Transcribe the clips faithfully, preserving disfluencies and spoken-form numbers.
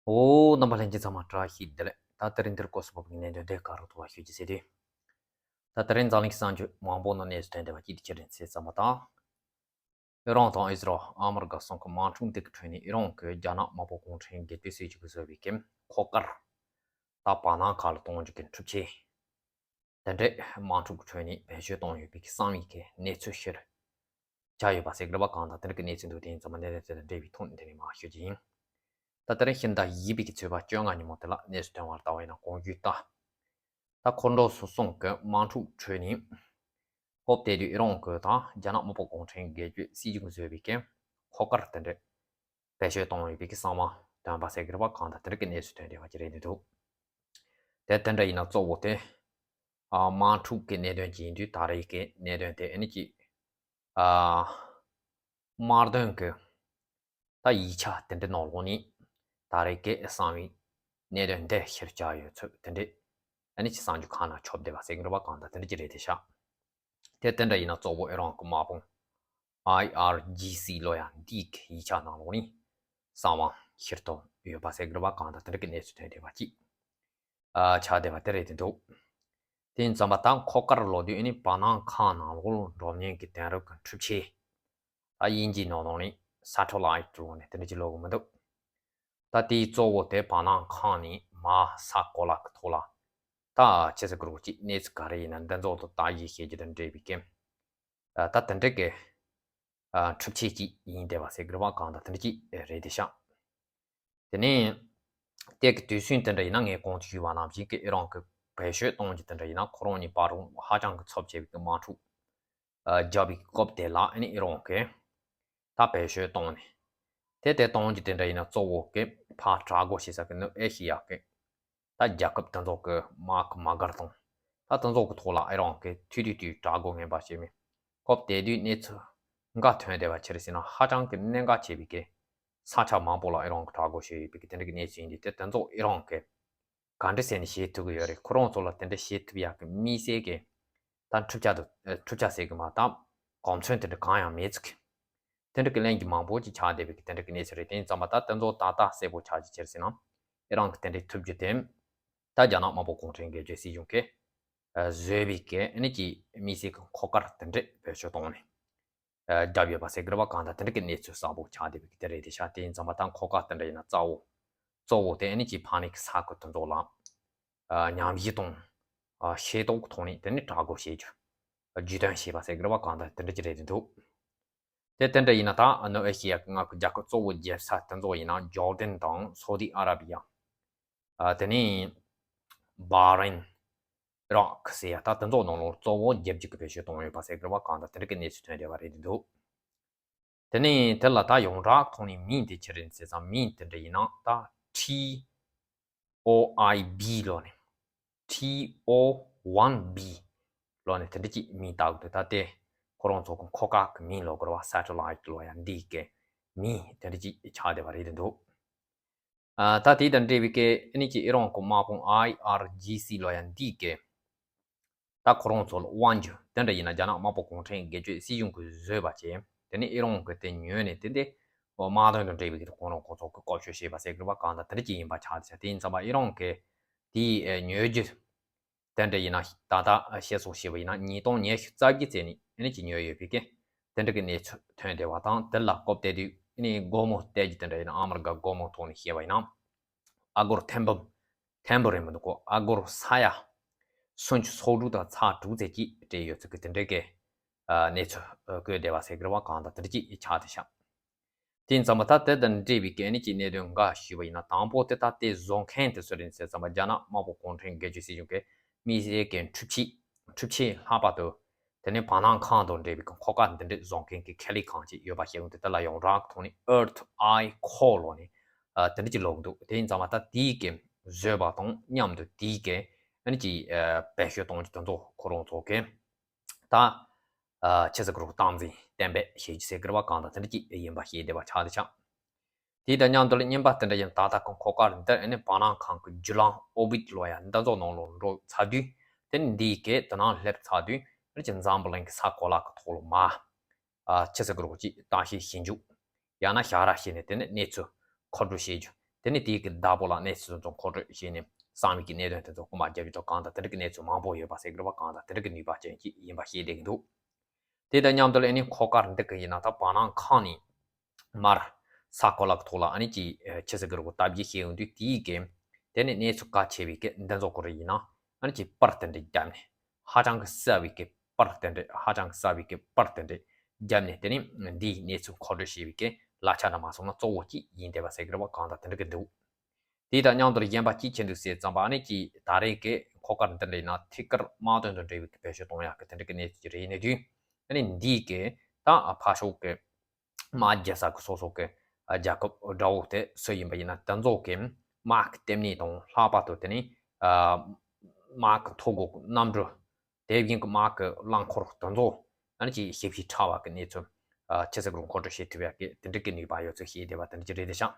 ཨོ། རྣམ་པ་ལྷན་རྒྱས་ཚང་མ་བཀྲ་ཤིས་བདེ་ལེགས། ད་དེ་རིང་འདིར་སྐོར་སུ་བབས་ཀྱི་གནད་དོན་དེ་ག་རུ་ཐུག་པ་ཤོད་ཀྱི་ཟེར་དུས། ད་དེ་རིང་འཛམ་གླིང་གི་གསར་འགྱུར་མང་པོ་ནང་གནས་སུ་ཐོན་བསྡད་པ་གཅིག་དེ་ཅི་རེད་ཟེར་བསམ་པ་དང་། ཨི་རན་དང་ཨི་ཟི་རལ་ཨ་མི་རི་ཀ་གསུམ་གྱི་དམག་འཁྲུག་འདི་གི་ཁྲོད་ནས་ཨི་རན་གྱིས་རྒྱ་ནག་དམར་པོ་གུང་ཁྲན་སྒེར་གཅོད་སྲིད་གཞུང་གིས་བཟོས་པའི་གི་འཁོར་སྐར་ད་བར་སྣང་ཁ་ལ་གཏོང་རྒྱུ་གི་འཁྲུག་ཆས། དེ་འདྲའི་དམག་འཁྲུག་གི་ཁྲོད་ནས་བེད་སྤྱོད་གཏོང་ཡོད་པའི་གི་གསང་བའི་གི་གནས་ཚུལ་ཤར་བྱ་ཡོད་པ་ཟེར་གི་རེད་པ། གང་ལྟར་དེ་འདྲ་གི་གནས་ཚུལ་འདུག་དེ་ཡིན་ཙང་མ་གནད་དོན་དེ་དང་འབྲེལ་བའི་ཐོག་ནས་དེ་ནས་མར་ཤོད་ཀྱི་ཡིན། ད་དེ་རིང་ཕྱི་ཟླ་བཞི་པའི་གི་ཚེས་པ་བཅོ་ལྔ་ཉིན་མོ་དེ་ལ་གནས་སུ་ཐོན་པར་ལྟ་བ་ཡིན་ན། གོང་ཞུས་ལྟར་ད་འཁོར་འབྲེལ་སོ་གསུམ་གི་དམག་འཁྲུག་ཁྲོད་ནས་སྐབས་དེ་དུས་ཨི་རན་གྱིས་དང་རྒྱ་ནག་དམར་པོ་གུང་ཁྲན་སྒེར་གཅོད་སྲིད་གཞུང་གིས་བཟོས་པའི་གི་འཁོར་སྐར་དེ་འདྲ་བེད་སྤྱོད་གཏོང་ཡོད་པའི་གི་གསང་བ་ཐོན་པ་ཟེར་གི་རེད་པ། གང་ལྟར་དེ་འདྲ་གི་གནས་ཚུལ་ཐོན་བསྡད་པ་ཅིག་རེད་འདུག་དེ་དེ་འདྲ་ཡིན་ན་གཙོ་བོ་དེ་ཨ་དམག་འཁྲུག་གི་གནད་དོན་ཅིག་ཡིན་དུས། ད་རེས་ཀྱི་གནད་དོན་དེ་ཨ་ནི་ཅིག་ཨ་དམར་གདོང་གི་ད་ཡིག་ཆ་དེ་འདྲ་ནང་ལོགས་ནས་ད་རེས་ཀྱི་གསང་བའི་གནད་དོན་འདི་ཤར་བྱ་ཡོད་ཚུལ་དེ་འདྲ་ཨ་ནི་ཅིག་གསར་འགྱུར་ཁག་ནང་ཁྱབ་བསྡད་པ་ཟེར་གི་རེད་པ། གང་ལྟར་དེ་འདྲ་ཅིག་རེད་དེ་ཤག་དེ་དེ་འདྲ་ཡིན་ན་གཙོ་བོ་ཨི་རན་གྱི་དམག་དཔུང་ཨའི་ཨར་ཇི་སི་ལབ་ཡག་འདིའི་གི་ཡིག་ཆ་ནང་ལོགས་ནས་གསང་བ་ཤར་ཐུབ་ཡོད་པ་ཟེར་གི་རེད་པ། གང་ལྟར་དེ་འདྲ་གི་གནས་ཚུལ་ཐོན་བསྡད་པ་ཅིག་ཨ་ཆགས་བསྡད་པ་དེ་རེད་དེ་འདུག་དེ་ཡིན་ཙང་མ་ད་འཁོར་སྐར་ལབ་དུས་ཨ་ནི་བར་སྣང་ཁང་ནང་ལོགས་ལ་འགྲོ་མཁན་གྱི་དེང་རབས་ཀྱི་འཕྲུལ་ཆས། ད་དབྱིན་ཇིའི་ནང་ལོགས་ནས་སེ་ཊེ་ལའིཊ་ལབ་ནས་དེ་འདྲ་ཅིག་ལབ་གི་མི་འདུག་ད་དེའི་གཙོ་བོ་དེ་བར་སྣང་ཁང་ནས་མར་ས་གོ་ལ་གི་ཐོག་ལ་ད་ཆི་ཟེར་དགོས་རེད། ཅིག་གནས་ཚུལ་ག་རེ་ཡིན་ན་འདི་ཚོ་དང་བརྟག་ཞིབ་བྱེད་རྒྱུ་དང་འབྲེལ་བའི་གི་ད་དེ་འདྲ་གི་འཕྲུལ་ཆས་ཅིག་ཡིན་བསྡད་པ་ཟེར་གི་རེད་པ། གང་ལྟར་དེ་འདྲ་ཅིག་རེད་དེ་ཤག་དེ་ནས་དེ་གི་དུས་ཚོད་དེ་འདྲ་ཡིན་ན་ངས་གོང་དུ་ཞུས་པ་ནང་བཞིན་གི་ཨི་རན་གྱིས་བེད་སྤྱོད་གཏོང་རྒྱུ་དེ་འདྲ་ཡིན་ན། ཁོ་རང་གཉིས་བར་ཧ་ཅང་གི་འཚབ་ཆེ་བའི་གི་དམག་འཁྲུག་ཨ་བརྒྱབ་པའི་སྐབས་དེ་ལ་ཨ་ནི་ཨི་རན་གྱིས་ད་བེད་སྤྱོད་གཏོང་ནས། དེ་དེ་གཏོང་རྒྱུ་དེ་འདྲ་ཡིན་ན་གཙོ་བོ་གི་ཕར་དྲག་རྒོལ་བྱེད་ས་གི་ནུབ་ཨེ་ཤི་ཡ་གི་ད་རྒྱལ་ཁབ་དེ་ཚོ་གི་དམག་གི་དམག་སྒར་དང་། ད་དེ་ཚོ་གི་ཐོག་ལ་ཨི་རན་གྱིས་ཐུ་ཐུ་ཐུ་དྲག་རྒོལ་ངན་པ་བྱས་མི་སྐབས་དེ་དུས་གནས་ཚུལ་འགའ་ཐོན་བསྡད་པ་ཅི་རེད་ཟེར་ན། ཧ་ཅང་གི་གནད་འགག་ཆེ་བའི་གི་ས་ཆ་མང་པོ་ལ་ཨི་རན་གྱིས་དྲག་རྒོལ་བྱས་ཡོད་པའི་གི་དེ་འདྲ་གི་གནས་ཚུལ་ཡིན་དུས། དེ་དེ་ཚོ་ཨི་རན་གྱིས་ག་འདྲ་བྱས་ནས་བྱེད་ཐུབ་ཀྱི་ཡོད་རེད། ཁོ་རང་ཚོ་ལ་དེ་འདྲ་བྱེད་ཐུབ་ཡག་གི་དམིགས་བསལ་གྱི་ད་འཕྲུལ་ཆས་དང་། འཕྲུལ་ཆས་ཟེར་གི་མ་ད་གོ་མཚོན་དེ་འདྲ་གང་ཡང་མེད་ཚིག་དེ་འདྲ་གི་གླེང་རྒྱུ་མང་པོ་ཅིག་ཆགས་བསྡད་པའི་གི་དེ་འདྲ་གི་གནས་ཚུལ་རེད། དེ་ཡིན་ཙང་མ་ད་དེ་ཚོ་ད་ལྟ་གསལ་པོ་ཆགས་ཀྱི་ཅི་རེད་ཟེར་ན། ཨི་རན་གྱིས་དེ་འདྲ་ཐུབ་རྒྱུ་དེ་ད་རྒྱ་ནག་དམར་པོ་གུང་ཁྲན་སྒེར་གཅོད་སྲིད་གཞུང་གིས་བཟོས་པའི་གི་ཨ་ནི་ཅིག་དམིགས་བསལ་གྱི་འཁོར་སྐར་དེ་འདྲ་བེད་སྤྱོད་གཏོང་ནས་བརྒྱབ་ཡོད་པ་ཟེར་གི་རེད་པ། གང་ལྟར་དེ་འདྲ་གི་གནས་ཚུལ་གསལ་པོ་ཆགས་བསྡད་པའི་གི་དེ་རེད་དེ་ཤག་དེ་ཡིན་ཙང་མ་ད་འཁོར་སྐར་དེ་འདྲ་ཡིན་ན་གཙོ་བོ་གཙོ་བོ་དེ་ཨ་ནི་ཅིག་ཕར་ནས་གི་ས་ཁུལ་དེ་ཚོ་ལ་ཨ་ཉམས་ཞིབ་དང་ཨ་ཤེས་རྟོགས་ཀྱི་ཐོག་ནས་དེ་ནས་དྲག་རྒོལ་བྱེད་རྒྱུ་བརྒྱུད་སྟོན་བྱས་པ་ཟེར་གི་རེད་པ། གང་ལྟར་དེ་འདྲ་ཅིག་རེད་དེ་འདུག་དེ་དེ་འདྲ་ཡིན་ན་ད་ཨ་ནུབ་ཨེ་ཤི་ཡ་གི་མངའ་ཁུལ་རྒྱལ་ཁབ་གཙོ་བོ་བརྒྱབ་ས་དེ་ཚོ་ཡིན་ན། ཇོར་ཌན་དང་སོ་ཏི་ཨ་ར་བི་ཡ། ཨ་དེ་ནས་བྷ་རེན། ཨི་རག་ཟེར་ཡ། ད་དེ་ཚོ་ནང་ལོགས་གཙོ་བོ་རྒྱབ་ཀྱི་བེད་སྤྱོད་གཏོང་ཡོད་པ་ཟེར་གི་རེད་པ། གང་ལྟར་དེ་འདྲ་གི་གནས་ཚུལ་ཐོན་བསྡད་པ་རེད་དེ་འདུག་དེ་ནས་དེ་ལ་ད་ཡོངས་གྲགས་ཐོག་ནས་མིང་དེ་ཅི་རེད་ཟེར་ཙང་། མིང་དེ་འདྲ་ཡིན་ན་ད་ཊི་ཨོ་ཨའི་བི་ལབ་ནས། ཊི་ཨོ་ཝན་བི་ལབ་ནས་དེ་འདྲ་ཅིག་མིང་བཏགས་འདུག་ད་དེ་ཁོ་རང་ཚོ་གི་འཁོར་སྐར་གི་མིང་ལབ་དགོས་རེད་པ། སེ་ཊེ་ལའིཊ་ལབ་ཡ་འདི་གི་མིང་དེ་འདྲ་ཅིག་ཆགས་བསྡད་པ་རེད་དེ་འདུག་ཨ་ད་དེ་དང་འབྲེལ་བའི་གི་ཨ་ནི་ཅིག་ཨི་རན་གྱི་དམག་དཔུང་ཨའི་ཨར་ཇི་སི་ལབ་ཡ་འདི་གི་ད་ཁོ་རང་ཚོ་ལ་དབང་རྒྱུ་དེ་འདྲ་ཡིན་ན། རྒྱ་ནག་དམར་པོ་གུང་ཁྲན་སྒེར་གཅོད་སྲིད་གཞུང་གིས་བཟོས་པ་བྱས། དེ་ནས་ཨི་རན་གྱིས་དེ་ཉོས་ནས་དེ་འདི་དམག་དོན་དང་འབྲེལ་བའི་གི་ཁོ་རང་ཁོ་ཚོ་གི་བཀོལ་སྤྱོད་བྱས་པ་ཟེར་གི་རེད་པ། གང་ལྟར་དེ་འདྲ་ཅིག་ཡིན་པ་ཆགས་བསྡད་ཤག་དེ་ཡིན་ཙང་མ་ཨི་རན་གྱིས་དེ་ཉོ་རྒྱུ་དེ་འདྲ་ཡིན་ན། ད་ལྟ་བཤད་སོགས་བྱས་པ་ཡིན་ན་ཉིས་སྟོང་ཉི་ཤུ་རྩ་བརྒྱད་ཙམ་ནས་ཨ་ནི་ཅིག་ཉོས་ཡོད་པའི་གི་དེ་འདྲ་གི་གནས་ཚུལ་ཐོན་བསྡད་པ་དང་། དེ་ལ་སྐབས་དེ་དུས་ཨ་ནི་སྒོར་མོ་སྟེར་རྒྱུ་དེ་འདྲ་ཡིན་ན། ཨ་མི་རི་ཀ་སྒོར་མོ་ཐོག་ནས་བཤད་པ་ཡིན་ན། ཨ་སྒོར་ཐེར་འབུམ། ཐེར་འབུམ་རེད་མི་འདུག་གོ་ཨ་སྒོར་ས་ཡ་སུམ་ཅུ་སོ་དྲུག་དང་ཚེག་དྲུག་ཙམ་ཅིག་སྤྲད་ཡོད་ཚུལ་གྱི་དེ་འདྲའི་གི་ཨ་གནས་ཚུལ་ཨ་བཀོད་བསྡད་པ་ཟེར་གི་རེད་པ། གང་ལྟར་དེ་འདྲ་ཅིག་ཆགས་བསྡད་ཤག་དེ་ཡིན་ཙང་མ་ད་དེ་དང་འབྲེལ་བའི་གི་ཨ་ནི་ཅིག་གནད་དོན་འགའ་ཞུས་པ་ཡིན་ན། དང་པོ་དེ་ད་དེ་བཟོ་མཁན་དེ་སུ་རེད་ཟེར་ཙང་མ་རྒྱ་ནག་དམར་པོ་གུང་ཁྲན་སྒེར་གཅོད་སྲིད་གཞུང་གི་དམིགས་བསལ་གྱི་འཕྲུལ་ཆས། འཕྲུལ་ཆས་ལྷག་པར་དུ་དེ་ནས་བར་སྣང་ཁང་དང་འབྲེལ་བའི་གི་འཁོར་སྐར་འདི་འདྲ་བཟོ་མཁན་གྱི་ཁེ་ལས་ཁང་ཅིག་ཡོད་པ་ཞིག་འདུག་དེ་ལ་ཡོངས་གྲགས་ཀྱི་ཐོག་ནས་Earth Eye Co ལབ་ནས་ཨ་དེ་འདྲ་ཅིག་ལབ་ཀྱི་འདུག་དེ་ཡིན་ཙང་མ་ད་དེའི་གི་བཟོས་པ་དང་མཉམ་དུ་དེའི་གི་ཨ་ནི་ཅིག་ཨ་བེད་སྤྱོད་གཏོང་རྒྱུ་དེ་ཚོ་ཁོ་རང་ཚོ་གི་ད་ཨ་ཆི་ཟེར་གི་རེད། སྟངས་འཛིན་གཏན་འབེབས་བྱེད་རྒྱུ་ཟེར་གི་རེད་པ། གང་ལྟར་དེ་འདྲ་ཅིག་ཡིན་པ་ཤེས་བསྡད་པ་ཆགས་བསྡད་ཤག་དེ་དང་མཉམ་དུ་ལ་རྙིང་པ་དེ་འདྲ་ཡིན། ད་ལྟ་གི་འཁོར་སྐར་འདི་ཨ་ནི་བར་སྣང་ཁང་གི་བརྒྱུད་ལམ་ཨོར་བིཊ་ལབ་ཡ་འདི་ཚོ་ནང་ལ་འགྲོ་ཚར་དུས། དེ་ནི་འདིའི་གི་དེ་ནང་སླེབས་ཚར་དུས་ཨ་ནི་ཅིག་འཛམ་བུ་གླིང་གི་ས་གོ་ལ་གི་ཐོག་ལ་མར་ཨ་ཆི་ཟེར་གི་རེད། ཅིག་བརྟག་དཔྱད་ཞིབ་འཇུག་ཡང་ན་ཞབས་ར་བྱས་ནས་དེ་ནི་གནས་ཚུལ་མཁོ་སྒྲུབ་བྱེད་རྒྱུ་ དེ་ནས་དེའི་གི་བདག་པོ་ལ་གནས་ཚུལ་ཚོ་མཁོ་སྤྲོད་བྱས་ནས་གསང་བའི་གི་གནད་དོན་དེ་ཚོ་སྐུལ་མ་རྒྱབ་ཡོད་དོ། གང་ལྟར་དེ་འདྲ་གི་གནས་ཚུལ་མང་པོ་ཡོད་པ་ཟེར་གི་རེད་བ། གང་ལྟར་དེ་འདྲ་གི་ནུས་པ་ཅན་ཅིག་ཡིན་པ་ཤེས་བསྡད་ཀྱི་འདུག་དེ་དང་མཉམ་དུ་ལ་ཨ་ནི་འཁོར་སྐར་འདི་གི་ཡིན་ན་ད་བར་སྣང་ཁང་ནས་མར་ས་གོ་ལ་གི་ཐོག་ལ་ཨ་ནི་ཅིག་ཆི་ཟེར་གི་རེད་གོ། སྟབས་ཀྱིས་ཤེས་ཡོང་དུས་དེའི་གི་དེ་ནས་གནས་ཚུལ་གལ་ཆེ་བའི་གི་འདི་ཚོ་སྐོར་ཡིན་ན་ཨ་ནི་ཅིག་པར་དེ་འདྲ་བརྒྱབ་ནས་ཧ་ཅང་གི་གསལ་བའི་གི་པར་དེ་འདྲ་ཧ་ཅང་གི་གསལ་བའི་གི་པར་དེ་འདྲ་བརྒྱབ་ནས་དེ་ནས་འདིའི་གནས་ཚུལ་མཁོ་སྤྲོད་བྱེད་པའི་གི་གླ་ཆ་འདྲ་མ་སོང་ན་གཙོ་བོ་ཅིག་ཡིན་བསྡད་པ་ཟེར་གི་རེད་བ། གང་ལྟར་དེ་འདྲ་གི་འདུག་དེ་དང་མཉམ་དུ་གཞན་པ་ཅིག་ཆེ་འདུག་ཟེར་ཙམ་པ་ཨ་ནི་ཅིག་ད་རེས་ཀྱི་འཁོར་སྐར་འདི་འདྲ་ཡིན་ན་ཐད་ཀར་དམག་དོན་དང་འབྲེལ་བའི་བེད་སྤྱོད་གཏོང་ཡག་གི་དེ་འདྲ་གི་གནས་ཚུལ་ཅིག་རེད། ཡིན་དུས་ཨ་ནི་འདིའི་གི་ད་ཕར་ཕྱོགས་ཀྱི་དམག་རྒྱག་ས་གི་སོ་སོ་གི་རྒྱལ་ཁབ་དགྲ་བོ་དེ་སུ་ཡིན་པ་ཡིན་ན་དེ་ཚོ་གི་དམག་གི་ལྟེ་གནས་དང་ལྷག་པར་དུ་དེ་ནི་དམག་གི་ཐོ་འགོད་གནམ་གྲུ། དེ་བཞིན་གྱི་དམག་གི་རླངས་འཁོར་དེ་ཚོ་ཨ་ནི་ཅིག་ཞིབ་ཕྲ་བ་གི་གནས་ཚུལ་ཆི་ཟེར་གི་རེད་མཁོ་སྤྲོད་བྱེད་ཐུབ་ཡག་གི་དེ་འདྲ་གི་ནུས་པ་ཡོད་ཚུལ་ཤེས་བསྡད་པ་དེ་འདྲ་ཅིག་རེད་དེ་ཤག་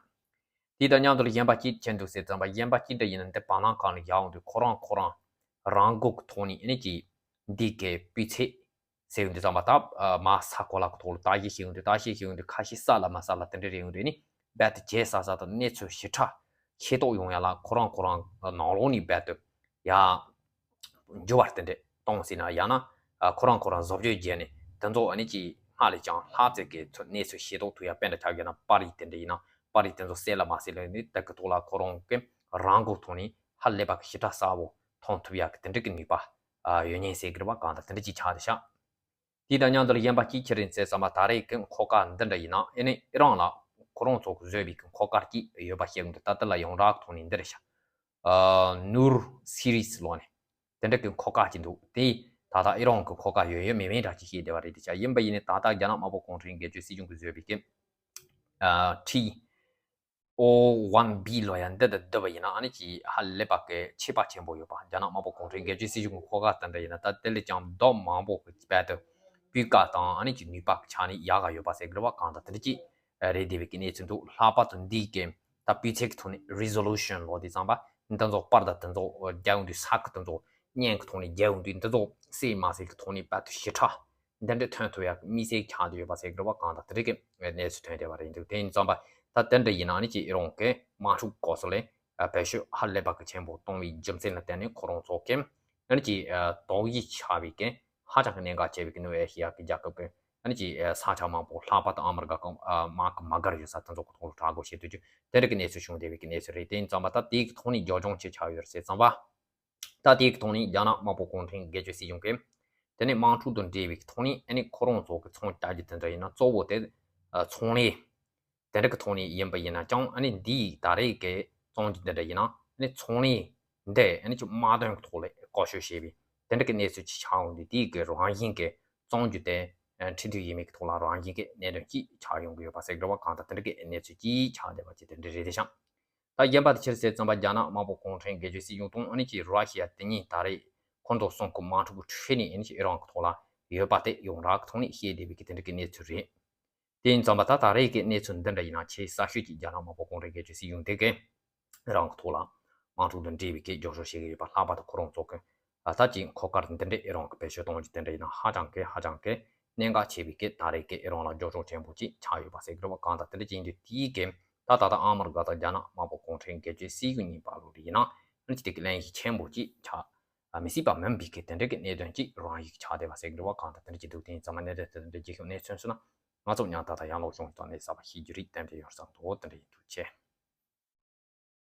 དེ་དང་མཉམ་དུ་ལ་གཞན་པ་ཅིག་ཆེ་འདུག་ཟེར་ཙམ་པ་གཞན་པ་ཅིག་འདྲ་ཡིན་ན་འདི་བར་སྣང་ཁང་ནས་བཞག་འོང་དུས་ཁོ་རང་ཁོ་རང་རང་འགུལ་གྱི་ཐོག་ནས་ཨ་ནི་ཅིག་འདི་གའི་སྤུས་ཚད་ཟེར་འདི་ཙམ་པ་ད་མ་ས་གོ་ལ་གི་ཐོག་ལ་བརྟག་ཞིབ་བྱེད་འོང་དུས་བརྟག་ཞིབ་བྱེད་འོང་དུས་ཁ་ཤས་གསལ་ལ་མ་གསལ་ལ་དེ་འདྲ་རེད་འོང་དུས་ནི་རྦད་དེ་བྱས་གསལ་གསལ་དང་གནས་ཚུལ་ཞིབ་ཕྲ་ཤེས་རྟོགས་ཡོང་ཡ་ལ་ཁོ་རང་ཁོ་རང་ནང་ལོགས་ནས་རྦད་དེ་ཡ། འགྱུར་བ་དེ་འདྲས་གཏོང་སྲིད་ན་ཡང་ན་ཁོ་རང་ཁོ་རང་བཟོ་བཅོས་བརྒྱབ་ནས་དེ་ཚོ་ཨ་ནི་ཅིག་སྔར་ལས་ཀྱང་ལྷག་ཙམ་གྱི་ཚོ་གནས་ཚུལ་ཤེས་རྟོགས་ཐུབ་ཡ་དཔེ་འདྲ་ཆགས་ཡོད་ན་པར་རིས་དེ་འདྲ་ཡིན་ན་པར་རིས་དེ་ཚོ་གསལ་ལ་མ་གསལ་ལ་ནི་དེ་གི་ཐོག་ལ་ཁོ་རང་གི་རང་འགུལ་ཐོག་ནས་ཧ་ལས་པ་གི་ཞིབ་ཕྲ་གསལ་པོ་མཐོང་ཐུབ་ཡ་གི་དེ་འདྲ་གི་ནུས་པ་ཡོད་ཉེན་ཟེར་གི་རེད་བ། གང་ལྟར་དེ་འདྲ་ཅིག་ཆགས་བསྡད་ཤག་དེ་དང་མཉམ་དུ་ལ་གཞན་པ་གཅིག་ཁྱེད་རེད་ཟེར་བསམ་པ་ད་རེས་ཀྱི་འཁོར་སྐར་འདི་འདྲ་ཡིན་ན་ཨེ་ནི་ཨི་རན་ལ་ཁོ་རང་ཚོ་གི་བཟོས་པའི་གི་འཁོར་སྐར་གཅིག་ཡོད་པ་ཤེས་གི་འདུག་ད་ལྟ་ལ་ཡོངས་གྲགས་ཐོག་ནས་འདི་རེད་ཤག་ནུར་སི་རིས་ལོ་ནས་དེ་འདྲ་གི་འཁོར་སྐར་གཅིག་འདུག་དེ་ད་ལྟ་ཨི་རན་གི་འཁོར་སྐར་ཡོད་ཡོད་མེད་མེད་འདྲ་གཅིག་ཤེས་བསྡད་པ་རེད། དེ་ཆ་ཡིན་པ་ཡིན་ནི་ད་ལྟ་རྒྱ་ནག་དམར་པོ་གུང་ཁྲན་སྒེར་གཅོད་སྲིད་གཞུང་གི་བཟོས་པའི་གི་ཨ་ཊི་ཨོ་ཝན་བི་ལོ་ཡ་འདི་དང་བསྡུར་བ་ཡིན་ན་ཨ་ནི་ཅིག་ཧ་ལས་པ་གི་ཁྱད་པར་ཆེན་པོ་ཡོད་པ། རྒྱ་ནག་དམར་པོ་གུང་ཁྲན་སྒེར་གཅོད་སྲིད་གཞུང་གི་འཁོར་སྐར་དེ་འདྲ་ཡིན་ན་ད་དེ་ལས་ཀྱང་ལྡོག་མང་པོ་གི་རྦད་དེ་སྤུས་ཀ་དང་ཨ་ནི་ཅིག་ནུས་པ་གི་ཆ་ནས་ཡག་ག་ཡོད་པ་ཟེར་གི་རེད་བ། གང་ལྟར་དེ་འདྲ་ཅིག་རེད་བསྡད་པའི་གི་གནས་ཚུལ་འདུག་ལྷག་པར་དུ་འདིའི་གི་ད་སྤུས་ཚད་ཀྱི་ཐོག་ནས་རི་ཟོ་ལུ་ཤན་ལོ་དེ་ཙམ་པ་འདི་ཚོ་པར་དང་དེ་ཚོ་རྒྱག་ཡོང་དུས་ས་ཁུལ་དེ་ཚོ་བརྙན་གྱི་ཐོག་ནས་རྒྱག་ཡོང་དུས་འདི་ཚོ་གསལ་མ་གསལ་གྱི་ཐོག་ནས་རྦད་དེ་ཞིབ་ཕྲ་འདི་འདྲ་ཐོན་ཐུབ་ཡག་དམིགས་བསལ་ཆགས་བསྡད་ཡོད་པ་ཟེར་གི་རེད་བ། གང་ལྟར་དེ་འདྲ་གི་གནས་ཚུལ་ཐོན་བསྡད་པ་རེད་འདུག་དེ་ཡིན་ཙམ་པ་ད་དེ་འདྲ་ཡིན་ན་ཨ་ནི་ཅིག་ཨི་རན་གི་དམག་འཁྲུག་སྐབས་སུ་ལས་བེད་སྤྱོད་ཧ་ལས་པ་གི་ཆེན་པོ་གཏོང་བའི་རྒྱུ་མཚན་ལ་བརྟེན་ནས་ཁོ་རང་ཚོ་གི་ཨ་ནི་ཅིག་དོགས་གཞི་ཆགས་པའི་གི་ཧ་ཅང་གི་གནད་འགག་ཆེ་བའི་གི་ནུབ་ཨེ་ཤི་ཡ་གི་རྒྱལ་ཁབ་གི་ཨ་ནི་ཅིག་ས་ཆ་མང་པོ་ལྷག་པར་དུ་ཨ་མི་རི་ཀ་གི་དམག་གི་མ་སྒར་ཡོད་ས་དེ་ཚོ་གི་ཐོག་ལ་དྲག་རྒོལ་བྱེད་ཐུབ་རྒྱུ་དེ་འདྲ་གི་གནས་ཚུལ་བྱུང་བསྡད་པའི་གི་གནས་ཚུལ་རེད། དེ་ཡིན་ཙམ་པ་ད་དེའི་གི་ཐོག་ནས་རྒྱབ་ལྗོངས་ཅི་ཆགས་ཡོད་རེད་ཟེར་ཙམ་པ། ད་དེའི་ཐོག་ནས་རྒྱ་ནག་དམར་པོ་གུང་ཁྲན་སྒེར་གཅོད་སྲིད་གཞུང་གིས་དེ་ནས་དམག་འཁྲུག་དང་འབྲེལ་བའི་ཐོག་ནས་ཨ་ནི་ཁོ་རང་ཚོ་གི་ཚོང་རྒྱག་རྒྱུ་དེ་འདྲ་ཡིན་ན་གཙོ་བོ་དེ་ཚོང་ལས་དེ་འདྲ་གི་ཐོག་ནས་ཡིན་པ་ཡིན་ན་ཀྱང་ཨ་ནི་འདིའི་ད་རེས་ཀྱི་བཙོང་རྒྱུ་དེ་འདྲ་ཡིན་ན་ཨ་ནི་ཚོང་ལས་འདི་ཨ་ནི་ཅིག་དམག་དོན་གི་ཐོག་ལ་བཀོལ་སྤྱོད་བྱས་པའི་དེ་འདྲ་གི་གནས་ཚུལ་ཅིག་ཆགས་འོང་དུས་དེའི་གི་རང་བཞིན་གི་བཙོང་རྒྱུ་དེ་འཁྲུག་རྡོ་ཡས་མས་གི་ཐོག་ལ་རང་བཞིན་གི་གནད་དོན་ཅིག་ཆགས་ཡོང་གི་ཡོད་པ་ཟེར་གི་རེད་བ། གང་ལྟར་དེ་འདྲ་གི་གནས་ཚུལ་ཅིག་ཆགས་བསྡད་པ་ཅིག་དེ་འདྲ་རེད་དེ་ཤག་ད་གཞན་པ་དེ་ཕྱིར་ཟེར་ཙམ་པ་རྒྱ་ནག་དམར་པོ་གུང་ཁྲན་སྒེར་གཅོད་སྲིད་གཞུང་དང་ཨ་ནི་ཅིག་ར་ཤི་ཡ་དེ་གཉིས་ད་རེས་ཁོང་ཚོ་གསུམ་གི་དམག་འཁྲུག་གི་ཁྲོད་ནས་ཨ་ནི་ཅིག་ཨི་རན་གི་ཐོག་ལ་ཡོད་པ་དེ་ཡོངས་གྲགས་ཀྱི་ཐོག་ནས་བཤད་བསྡད་པའི་གི་དེ་འདྲ་གི་གནས་ཚུལ་རེད། དེ་ཡིན་ཙམ་པ་ད་ད་རེས་ཀྱི་གནས་ཚུལ་འདི་འདྲ་ཡིན་ན་ཆེས་གསར་ཤོས་ཅིག་རྒྱ་ནག་དམར་པོ་གུང་ཁྲན་སྒེར་གཅོད་སྲིད་གཞུང་དེ་གི་ཨི་རན་གི་ཐོག་ལ་དམག་འཁྲུག་དང་འབྲེལ་བའི་གི་རྒྱབ་སྐྱོར་བྱེད་ཀྱི་ཡོད་པ་ལྷག་པར་དུ་ཁོ་རང་ཚོ་གི་ད་ལྟ་ཅིག་འཁོར་སྐར་འདི་འདྲའི་ཨི་རན་གི་བེད་སྤྱོད་གཏོང་རྒྱུ་དེ་འདྲ་ཡིན་ན་ཧ་ཅང་གི་ཧ་ཅང་གི་གནད་འགག་ཆེ་བའི་གི་ད་རེས་ཀྱི་ཨི་རན་ལ་རྒྱབ་སྐྱོར་ཆེན་པོ་ཅིག་ཆགས་ཡོད་པ་ཟེར་གི་རེད་བ། གང་ལྟར་དེ་འདྲ་ཅིག་ཡིན་དུས་དེའི་གི་ད་ད་ལྟ་ཨ་མི་རི་ཀ་དང་རྒྱ་ནག་དམར་པོ་གུང་ཁྲན་སྒེར་གཅོད་སྲིད་གཞུང་གཉིས་བར་ལ་ཡིན་ན་ཨ་ནི་ཅིག་དེ་གི་གླེང་གཞི་ཆེན་པོ་ཅིག་ཆགས་མི་སྲིད་པ་མིན་པའི་གི་དེ་འདྲ་གི་གནད་དོན་ཅིག་རང་ཡིག་ཆགས་བསྡད་པ་ཟེར་གི་རེད་བ། གང་ལྟར་དེ་འདྲ་ཅིག་འདུག་དེ་ཡིན་ཙམ་པ་གནད་དོན་དེ་འདྲ་རྒྱལ་ཁབ་གནས་ཚུལ་སོང་ན་ང་ཚོ་མཉམ་ད་ད་ཡང་ལོག་བྱུང་ཙང་ནས་གསར་པ་ཤེས་རྒྱུ་རིགས་གཏན་འབྲས་ཡོད་བསམ་འདུག་དེ་འདྲ་ཡིན་འདུག་ཆེ།